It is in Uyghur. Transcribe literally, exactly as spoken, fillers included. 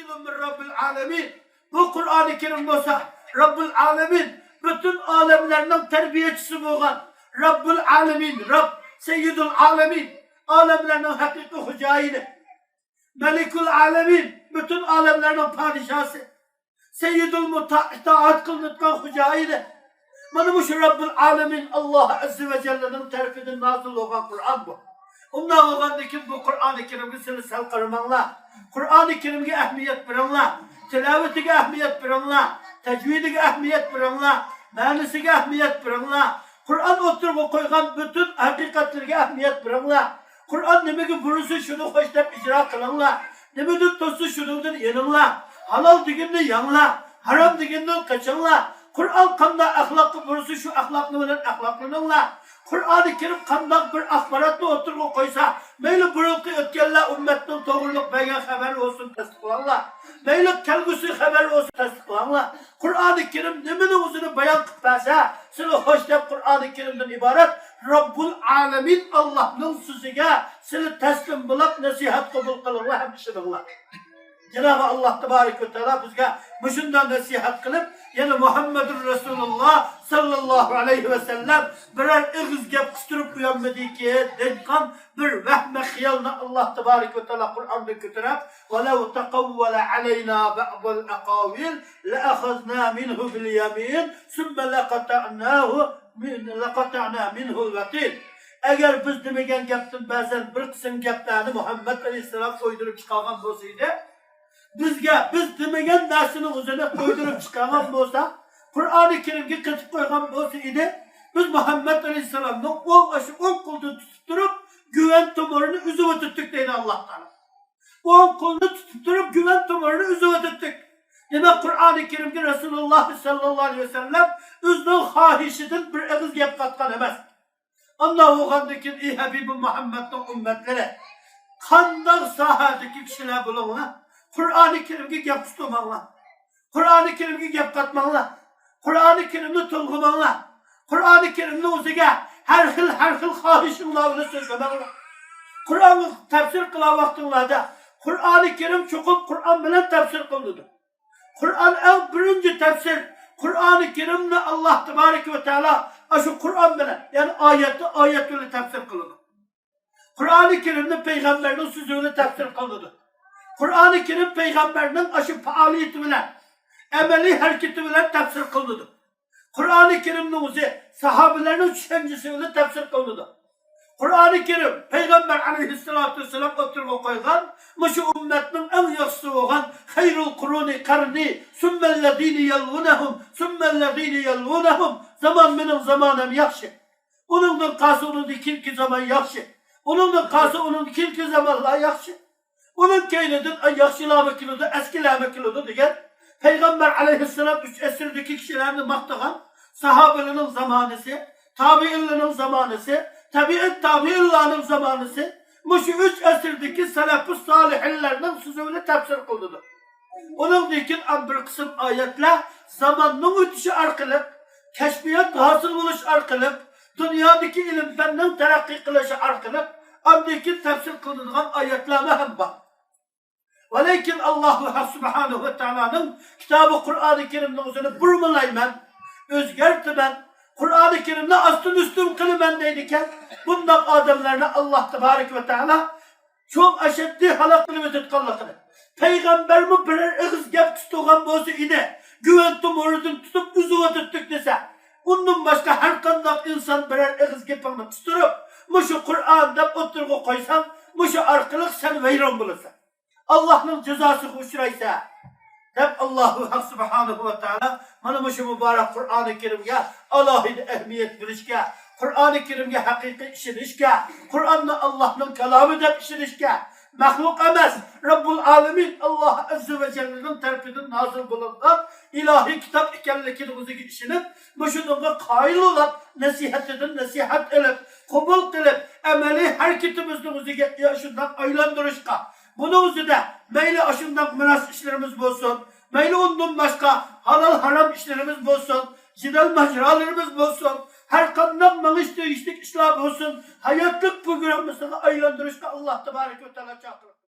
رب العالمين. بۇ قۇرئانى كەرىم بولسا، رەببۇل ئالەمىن، پۈتۈن ئالەملەرنىڭ تەربىيەچىسى بولغان رەببۇل ئالەمىن، رەب، سەييىدۇل ئالەمىن، ئالەملەرنىڭ ھەقىقىي خوجايىنى، مەلىكۇل ئالەمىن، پۈتۈن ئالەملەرنىڭ پادىشاسى، سەييىدۇل مۇتائىن، ئىتائەت قىلىنىدىغان خوجايىنى. مانا مۇشۇ رەببۇل ئالەمىن ئاللاھ ئەززە ۋە جەللىنىڭ تەرىپىدىن نازىل بولغان قۇرئان بۇ. ئۇنداق بولغاندىن كېيىن بۇ قۇرئانى كەرىمگە سىلى سەل قارىماڭلار. قۇرئانى كەرىمگە ئەھمىيەت بېرىڭلار. تىلاۋىتىگە ئەھمىيەت بېرىڭلار. تەجۋىدىگە ئەھمىيەت بېرىڭلار. مەنىسىگە ئەھمىيەت بېرىڭلار. قۇرئان ئوتتۇرىغا قويغان پۈتۈن ھەقىقەتلىرىگە ئەھمىيەت بېرىڭلار. قۇرئان نېمىگە بۇيرۇسا، شۇنى خوش دەپ ئىجرا قىلىڭلار. نېمىدىن توسسا، شۇنىڭدىن يېنىڭلار. ھالال دېگەننى يەڭلار، ھارام دېگەندىن قېچىڭلار. قۇرئان قانداق ئەخلاققا بۇيرۇسا، شۇ ئەخلاقنى بىلەن ئەخلاقلىنىڭلار. قۇرئانى كەرىم قانداق بىر ئاخباراتنى ئوتتۇرىغا قويسا، مەيلى بۇرۇنقى ئۆتكەنلەر ئۈممەتنىڭ توغرىلىق بەرگەن خەۋەر بولسۇن، تەستىقلاڭلار. مەيلى كەلگۈسى خەۋەر بولسۇن، تەستىقلاڭلار. قۇرئانى كەرىم نېمىنى ئۆزىنى بايان قىلىپ بەرسە، سىلى خوش دەپ قۇرئانى كەرىمدىن ئىبارەت رەببۇل ئالەمىن ئاللاھنىڭ سۆزىگە سىلى تەسلىم بولۇپ، نەسىھەت قوبۇل قىلىڭلار ھەم ئىشىنىڭلار. جانابى ئاللاھ تەبارەك ۋە تائالا بىزگە مۇشۇنداق نەسىھەت قىلىپ، يەنە مۇھەممەدۇر رەسۇلۇللاھ ساللاللاھۇ ئەلەيھى ۋەسەللەم بىرەر ئېغىز گەپ قىستۇرۇپ قويالمىدىكى دەيدىغان بىر ۋەھمە خىيالنى ئاللاھ تەبارەك ۋە تائالا قۇرئاندا كۆتۈرۈپ، ۋەلەۋ تەقەۋۋەلە ئەلەينا بەئزەل ئەقاۋىل لەئەخەزنا مىنھۇ بىل يەمىن ثۇممە لەقەتەئناھۇ مىن، لەقەتەئنا مىنھۇل ۋەتىن. ئەگەر بىز دېمىگەن گەپتىن بەزەن بىر قىسىم گەپلەرنى مۇھەممەد ئەلەيھىسسالام ئويدۇرۇپ چىقارغان بولسا ئىدى، بىزگە، بىز دېمىگەن نەرسىنىڭ ئۆزىنى ئويدۇرۇپ چىقارغان بولسا، قۇرئانى كەرىمگە قېتىپ قويغان بولسا ئىدى، بىز مۇھەممەد ئەلەيھىسسالامنىڭ ئوڭ، ئاشۇ ئوڭ قولىدا تۇتۇپ تۇرۇپ، گۇۋەن تومۇرىنى ئۈزۈۋېتەتتۇق دەيدۇ ئاللاھ تائالا. ئوڭ قولىنى تۇتۇپ تۇرۇپ، گۇۋەن تومۇرىنى ئۈزۈۋېتەتتۇق. دېمەك، قۇرئانى كەرىمگە رەسۇلۇللاھ ساللاللاھۇ ئەلەيھى ۋەسەللەم ئۆزىنىڭ خاھىشىدىن بىر ئېغىز گەپ قاتقان ئەمەس. ئانداق بولغاندىن كېيىن، ئى ھەبىبىم مۇھەممەدنىڭ ئۈممەتلىرى، قانداق ساھەدىكى كىشىلەر بولۇڭلار، قۇرئانى كەرىمگە گەپ قىستۇرماڭلار. قۇرئانى كەرىمگە گەپ قاتماڭلار. قۇرئانى كەرىمنى تولغىماڭلار. قۇرئانى كەرىمنىڭ ئۆزىگە ھەر خىل، ھەر خىل خاھىشىڭلار بىلەن سۆزلىمەڭلار. قۇرئانغا تەپسىر قىلغان ۋاقتىڭلاردا، قۇرئانى كەرىم چوقۇم قۇرئان بىلەن تەپسىر قىلىنىدۇ. قۇرئان ئەڭ بىرىنچى تەپسىر. قۇرئانى كەرىمنى ئاللاھ تەبارەك ۋە تائالا ئاشۇ قۇرئان بىلەن، يەنى ئايەتنى ئايەت بىلەن تەپسىر قىلىدۇ. قۇرئانى كەرىمنى پەيغەمبەرنىڭ سۆزى بىلەن تەپسىر قىلىنىدۇ. قۇرئانى كەرىم پەيغەمبەرنىڭ ئاشۇ پائالىيىتى بىلەن، ئەمەلىي ھەرىكىتى بىلەن تەپسىر قىلىنىدۇ. قۇرئانى كەرىمنىڭ ئۆزى ساھابىلەرنىڭ چۈشەنچىسى بىلەن تەپسىر قىلىنىدۇ. قۇرئانى كەرىم پەيغەمبەر ئەلەيھىسسالاتۇ ۋەسسالام ئوتتۇرىغا قويغان مۇشۇ ئۈممەتنىڭ ئەڭ ياخشىسى بولغان خەيرۇل قۇرۇنى قەرنى، سۈممەللەزىنە يەلۇنەھۇم، سۈممەللەزىنە يەلۇنەھۇم، زامان مېنىڭ زامانەم ياخشى. ئۇنىڭدىن قالسا ئۇنىڭدىن كېيىنكى زامان ياخشى. ئۇنىڭدىن قالسا ئۇنىڭدىن كېيىنكى زامانلار ياخشى. ئۇنىڭ كەينىدىن، ئاي، ياخشىلارمۇ كېلىدۇ، ئەسكىلەرمۇ كېلىدۇ دېگەن پەيغەمبەر ئەلەيھىسسالام ئۈچ ئەسىردىكى كىشىلەرنى ماختىغان، ساھابىلەرنىڭ زامانىسى، تابىئىنلارنىڭ زامانىسى، تەبىئەت تابىئىنلارنىڭ زامانىسى، مۇشۇ ئۈچ ئەسىردىكى سەلەپۇس سالىھىنلارنىڭ سۆزى بىلەن تەپسىر قىلىنىدۇ. ئۇنىڭدىن كېيىن بىر قىسىم ئايەتلەر زاماننىڭ ئۆتۈشى ئارقىلىق، كەشپىيات ھاسىل بولۇش ئارقىلىق، دۇنيادىكى ئىلىم-پەننىڭ تەرەققىي قىلىشى ئارقىلىق ئاندىن كېيىن تەپسىر قىلىنىدىغان ئايەتلەرمۇ ھەم بار. ۋەلەكىن ئاللاھۇ ھەق سۇبھانەھۇ ۋە تائالانىڭ كىتابى قۇرئانى كەرىمنىڭ ئۆزىنى بۇرمىلايمەن، ئۆزگەرتىمەن، قۇرئانى كەرىمنى ئاستىن-ئۈستۈن قىلىمەن دەيدىكەن. بۇنداق ئادەملەرنى ئاللاھ تەبارەك ۋە تائالا چوڭ ئەشەددىي ھالاك قىلىۋېتىدىغانلىقىنى، پەيغەمبەرمۇ بىرەر ئېغىز گەپ قىستۇرغان بولسا ئىدى، گۇۋەن تومۇرىدىن تۇتۇپ ئۈزۈۋېتەتتۇق دېسە، ئۇندىن باشقا ھەر قانداق ئىنسان بىرەر ئېغىز گېپىڭنى قىستۇرۇپ، مۇشۇ قۇرئان دەپ ئوتتۇرىغا قويساڭ، مۇشۇ ئارقىلىق سەن ۋەيران بولىسەن. ئاللاھنىڭ جازاسىغا ئۇچرايسەن، دەپ ئاللاھۇ ھەق سۇبھانەھۇ ۋە تائالا مانا مۇشۇ مۇبارەك قۇرئانى كەرىمگە ئالاھىدە ئەھمىيەت بېرىشكە، قۇرئانى كەرىمگە ھەقىقىي ئىشىنىشكە، قۇرئاننى ئاللاھنىڭ كالامى دەپ ئىشىنىشكە، مەخلۇق ئەمەس، رەببۇل ئالەمىن ئاللاھ ئەززە ۋە جەللىنىڭ تەرىپىدىن نازىل بولۇنغان ئىلاھىي كىتاب ئىكەنلىكىنىڭ ئۆزىگە ئىشىنىپ، مۇشۇنىڭغا قايىل بولۇپ، نەسىھەتىدىن نەسىھەت ئېلىپ، قوبۇل قىلىپ، ئەمەلىي ھەرىكىتىمىزنىڭ ئۆزىگە شۇنداق ئايلاندۇرۇشقا، بۇنىڭ ئۆزىدە مەيلى ئاشۇنداق مىراس ئىشلىرىمىز بولسۇن، مەيلى ئۇندىن باشقا ھالال-ھارام ئىشلىرىمىز بولسۇن، جېدەل-ماجىرالىرىمىز بولسۇن، ھەر قانداق مېڭىش تېگىشلىك ئىشلار بولسۇن، ھاياتلىق پروگراممىسىغا ئايلاندۇرۇشقا ئاللاھ تەبارەك ۋە تائالا چاقىرىدۇ.